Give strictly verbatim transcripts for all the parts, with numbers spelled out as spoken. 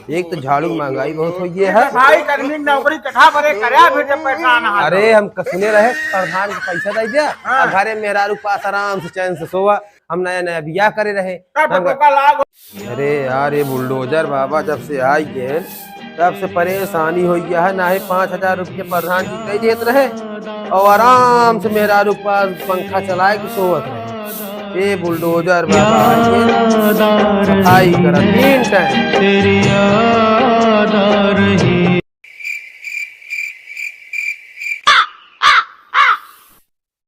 एक तो झाड़ू महंगाई बहुत हो गई है। भाई, कर्मी की नौकरी कठा बरे करे, फिर जब पैसा आना है। अरे, हम कसने रहे, प्रधान के पैसा दे दिया, हाँ। और घरे मेहरारू पास आराम से चैन से सोवा। हम नया नया बियाह करे रहे। तब हम तो का लाग। अरे यार, ये बुलडोजर बाबा जब से आई गए, तब से परेशानी हो गया है। ना ही पाँच हजार रुपये प्रधान जी दे देत रहे, और आराम से मेहरारू पास पंखा चलाए के सोवत रहे। ए बुलडोजर बाबा, ये सफाई करा तीन टाइम।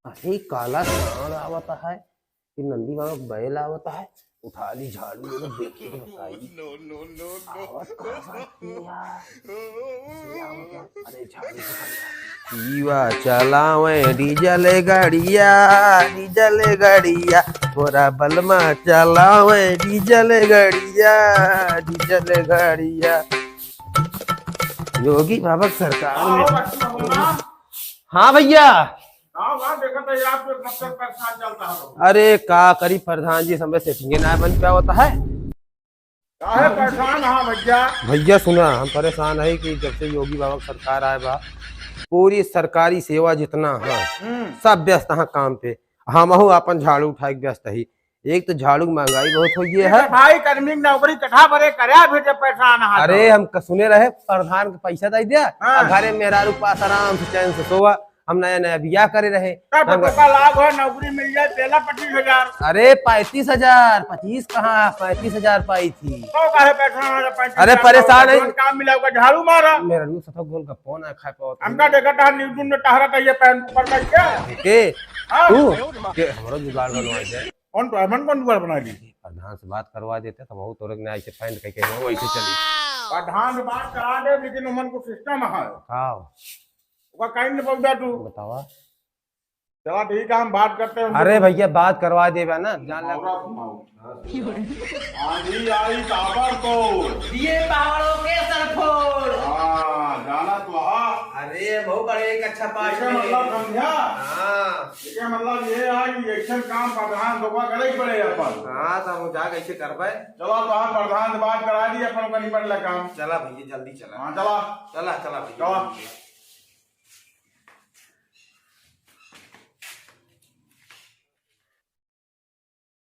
अरे काला सांड आवत है कि नंदी बाबा बैल आवत है, उठा ली झाड़ू, ये लोग देखे के बताई। आवत कहाँ बात की यार? अरे झाड़ू से पकड़। पीवा चलावे डीजल गाड़िया, डीजल गाड़िया, तोरा बलमा चलावे डीजल गाड़िया, डीजल गाड़िया। योगी बाबा की सरकार में। हाँ भैया। हाँ, हाँ, देखत है यार, तो कब तक परेशान चलता है? अरे का करी प्रधान जी, समय सेटिंगे ना बन पावत है। काहे परेशान? हाँ भैया। भैया सुना, हम परेशान है कि जब से योगी बाबा की सरकार आए बा, पूरी सरकारी सेवा जितना है, हम्म। सब व्यस्त है काम पे। हमहू अपन झाड़ू उठाए के व्यस्त ही। एक तो झाड़ू की महंगाई बहुत हो गई है। भाई, कर्मी की नौकरी कठा बरे करे, फिर जब पैसा आना है अरे तो। हम कसुने रहे, प्रधान के पैसा दे दिया, हाँ। और घरे मेहरारू पास आराम से चैन से सोवा। हम नया नया बियाह करे रहे। तब हम तो का लाभ है, नौकरी मिल जाए, पेला पच्चीस हजार। अरे पैंतीस हजार, पच्चीस कहाँ, पैंतीस हजार पाई थी। तो काहे पैसा आना है, पैंतीस हजार अरे परेशान है। कौन काम मिला होगा, झाड़ू मारा। मेहरारू सतो गोलगप्पो ना खाए पावत। हमका देखा था, न्यूटन में टहरा था ये पैंट ऊपर करके। के? हाँ। तू? के हमरो जुगाड़ बनवा दे। कौन तो अमन कौन जुगाड़ बना ली? प्रधान से बात करवा देते तो बहुत तोरे ना ऐसे पैंट कह के वो ऐसे चली। प्रधान से बात करा दे, लेकिन उमन को सिस्टम है। का? ओका काहे नहीं पहुंचा तू? बतावा। चला ठीक है, हम बात करते हैं। अरे भैया बात करवा देबा ना, जान ले। औरत सुनाओ। आंधी आई ताबड़तोड़। दिए पहाड़ों के सर फोड़। हाँ, जाना तो हा। अरे, बहुत बड़े एक अच्छा पास एके में। मतलब समझा? हाँ। एके मतलब ये है कि action काम प्रधान दोगवा करे ही पड़े अपन। हाँ, तो हम जा कैसे करबे? चला तो हा, प्रधान से बात करा दी, अपन का निपट ले काम। चला भैया, जल्दी चला। हाँ, चला। चला, चला भैया, चला। जल्दी चला।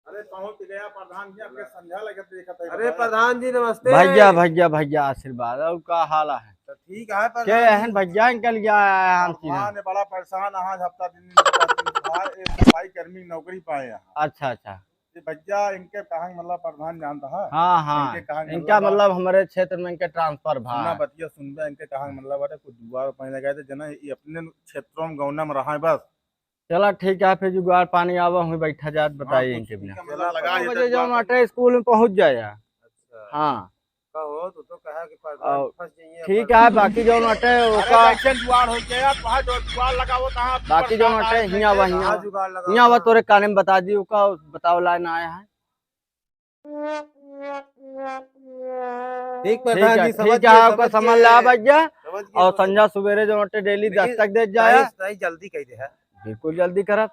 अरे पहुंच गया प्रधान जी, आपके संझा लगे देखत है। अरे प्रधान जी नमस्ते। भैया, भैया, भैया आशीर्वाद, और का हाल है? तो ठीक है प्रधान के जी। एहन भैया निकल गया है हम भगवान ने बड़ा परेशान, आज हफ्ता दिन, दिन, दिन, दिन, बार एक सफाई कर्मी नौकरी पाए हैं। अच्छा, अच्छा। ये भैया इनके कहाँ मतलब प्रधान जानता है? हाँ, हाँ। इनके कहाँ इनका मतलब मतलब हमारे क्षेत्र में इनके transfer भा सुना है। बतिया सुनबे, इनके कहाँ मतलब अरे कुछ जुगाड़ पानी लगाए थे जना, ये अपने क्षेत्रों में गौना में रहा है बस। चला ठीक है, फिर जुगाड़ पानी आवा, हुई बैठा जात, हाँ, बताइए कुछ इनके बिना। इनका मतलब लगा ये बजे तो जौन बात अटे स्कूल में पहुँच जाए। अच्छा। हाँ। कहो, तू तो कहा कि प्रधान और फंस जाइए ठीक अपन। है, बाकी जौन अटे अरे ओका कैसे जुगाड़ हो गया यार, वहाँ जो जुगाड़ लगाओ, कहाँ बाकी जौन अटे हियाँ वहाँ कहाँ जुगाड़ लगाओ? हियाँ वहाँ तोरे काने में बता दी, ओका बताओ लाइन आया है। ठीक ठीक प्रधान है, जी, समझ ठीक गए, है, ओका समझ समझ गए। ला भैया। समझ गए, और समझ गए। संझा सुबेरे जौन अटे daily नहीं, दस्तक दे जाया। नहीं, नहीं, जल्दी कह दे है। बिल्कुल जल्दी करब।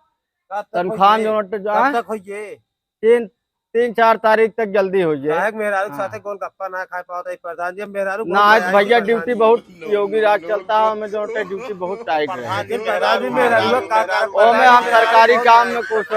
कब तक तनख्वाह होइए? जौन अटे जो कब है, तक होइए? तीन, तीन चार तारीख तक जल्दी होइए। काहे कि मेहरारू के हाँ। साथे गोलगप्पा ना खाए पावत है प्रधान जी, अब मेहरारू बहुत ना, आज दया भैया की duty प्रधान जी। बहुत योगी राज चलता है, हमें जौन अटे duty बहुत tight रहे। प्रधान जी, मेहरारू का काम ओमे हम सरकारी काम में कुछ